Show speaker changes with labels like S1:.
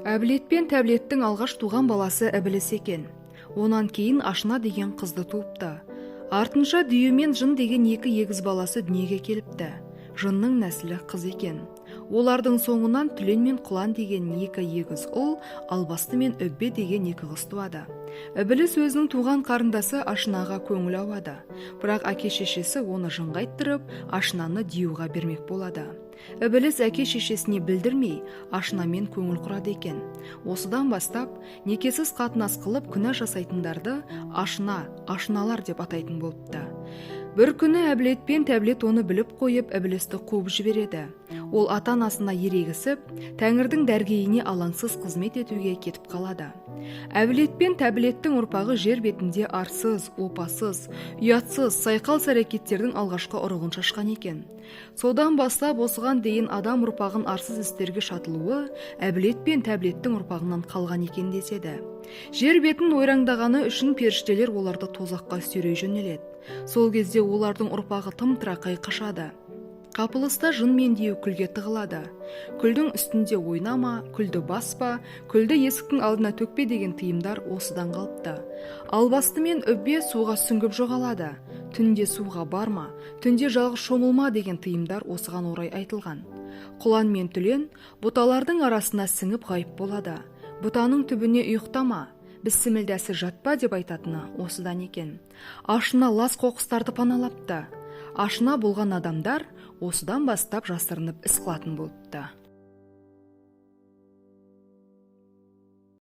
S1: Әбілет пен Тәбілеттің алғаш туған баласы Ібіліс екен. Онан кейін Ашына деген қызды туыпты. Артынша Дүйе мен Жын деген екі егіз баласы дүниеге келіпті. Жынның нәсілі қыз екен. Олардың соңынан Түлен мен Құлан деген екі егіз ұл, Албасты мен Үббе деген екі қыз туады. Ібіліс өзінің туған қарындасы Ашынаға көңіл ауады. Бірақ әке шешесі оны жынға айттырып, Ашынаны диюға бермек болады. Ібіліс әке шешесіне білдірмей Ашынамен көңіл құрады екен. Осыдан бастап некесіз қатынас қылып күнә жасайтындарды ашына, ашыналар деп атайтын болыпты. Бір күні Әбілет пен Тәбілет оны біліп қойып, Ібілісті қуып жібереді. Ол ата анасына ерегісіп, Тәңірдің дәргейіне алаңсыз қызмет етуге кетіп қалады. Әбілет пен Тәбілеттің ұрпағы жер бетінде арсыз, опасыз, ұятсыз, сайқал әрекеттердің алғашқы ұрығын шашқан екен. Содан бастап осыған дейін адам ұрпағын арсыз істерге шатылуы Әбілет пен Тәбілеттің ұрпағынан қалған екен деседі. Жер бетін ойраңдағаны үшін періштелер оларды тозаққа сүйрей жөнеледі. Сол кезде олардың ұрпағы тым тырақай қашады. Қапылыста жын мен дию күлге тығылады. Күлдің үстінде ойнама, күлді баспа, күлді есіктің алдына төкпе деген тыйымдар осыдан қалыпты. Албасты мен Үббе суға сүңгіп жоғалады. Түнде суға барма, түнде жалғыз шомылма деген тыйымдар осыған орай айтылған. Құлан мен Түлен бұталардың арасына сіңіп ғайып болады. Бұтаның түбіне ұйықтама, бісмілдәсі жатпа деп айтатыны осыдан екен. Ашына лас қоқыстарды паналапты. Ашына болған адамдар осыдан бастап жасырынып іс қылатын болыпты.